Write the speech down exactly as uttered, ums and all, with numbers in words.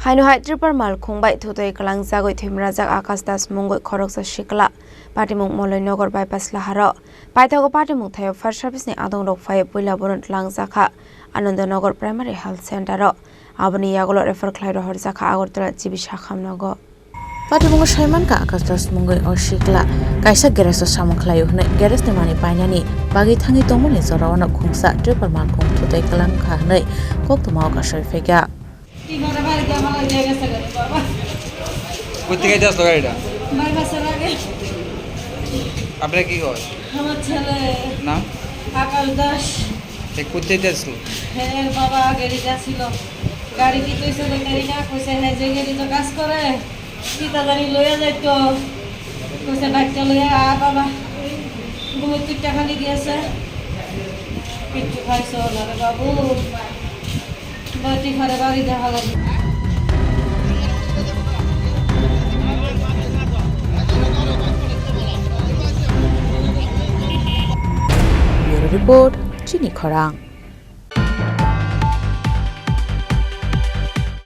Haino hai Tripur Malkhung bai thutwi kwlangjagwi thwimrajak Akash Das mungwi khoroksa sikla. Patimung Moloi Nogor bypass laharo. Paithago patimung thaio fire service ni adong rok phai puila borok twlangjakha Ananda Nagar Primary Health Center o. Aboni yagulo refer khlai rohorjakha Agartala G B sakham nogo. Patimungo saimankha Akash Das mungwi o sikla kaisa garage o samung khlaio hwnwi garage ni manwi painani bagwi thangwi tongmani jorao no khungsa Tripur Malkhung thutwi kwlangkha hwnwi koktwma o kasoi phaikha. কোথেকে যাস গাড়িটা? আপনার কি হয়? আমার ছেলে নাম? আকাশ দাস। এ কোথায় যাচ্ছিল? হ্যাঁ, এর বাবা গাড়ি যাচ্ছিল। গাড়ি কি কইছে না, গাড়ি না কইছে, হ্যাঁ, যে গাড়ি তো কাজ করে, কি তা জানি লইয়া যাইতো। কইছে, "বাইকটা লইয়া আ বাবা।" ঘুমের তুই টাকা নিয়ে গেছে। কিচ্ছু খাইছো না রে বাবু। বাটি ঘরে বাড়ি দেখা লাগে। Bureau Report, Chini Khorang.